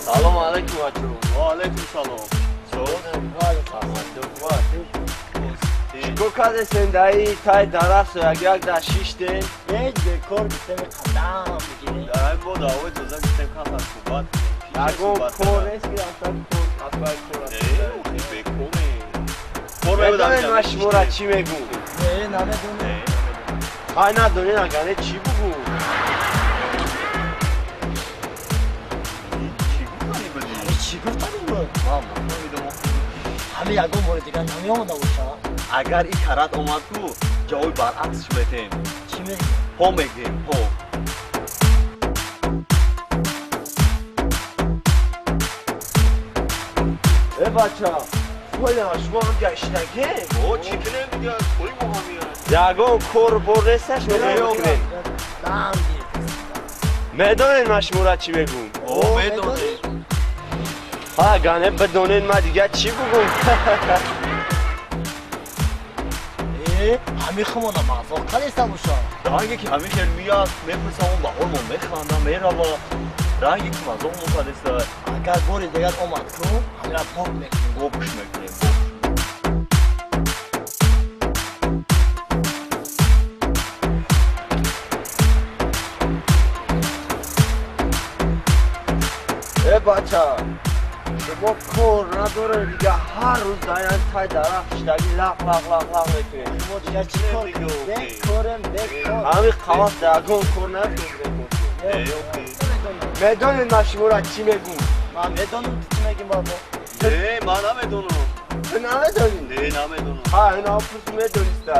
Салом алейкум, бачо. Ва алейкум салом. Чикор кардесен даи тай дарахт як як да шиштен? Ҳеҷ, бекор гуфтем, қадам бигирем. Дар ин бо даъвои тоза гуфтем, камтар суҳбат кунем. Ягон кор нест ки рафта кор, аспай кор. Не, бекоре. Кор мебудам. Медонед ман шуморо чӣ мегӯм? Не, намедонем. Ҳай, надонед, агане чӣ бугӯ? Чӣ гуфтанӣ будӣ? Ҳами чӣ гуфтанӣ буд? Ман нафаҳмидам. Ҳами ягон бори дигар намеомада боша. Агар ин карат омад ку, ҷавоби баръаксш метем. Чӣ мегӯ? Ҳо мегӯем, ҳо. Э, бача, фоя шумо гаштаге? О, чӣ кунем дигар? Кори мо ҳамин. Ягон кор бор несташ, мекунем. Дам гирифт. Медонед ман шуморо чӣ мегӯм? О, медонем. Ҳа, гане бидонед, ман дигар чӣ бугӯм? Э, ҳами хумона мазоқ кардеста боша. Ранге ки ҳамин хел меяд, мепурсам, он баҳор мо механда, мерава. Ранге ки мазоқ мокардеста. Агар бори дигар омад ку, ҳамира боб мекунем. Бобуш мекунем, бобуш. Э, бача, шумо кор надоред дигар, ҳар рӯз дар як тай дарахт шиштагӣ лақ лақ лақ лақ мекунед. Шумо дигар чӣ кор кунем? Бекорем, бекор. Ҳамин қават ягон кор нафтед. Медонед ман шуморо чӣ мегӯм? Ман медонам, ту чӣ мегӣ, бобо. Не, ман намедонам. Ту намедонӣ? Не, намедонам. Ҳа, ина пурс, медониста.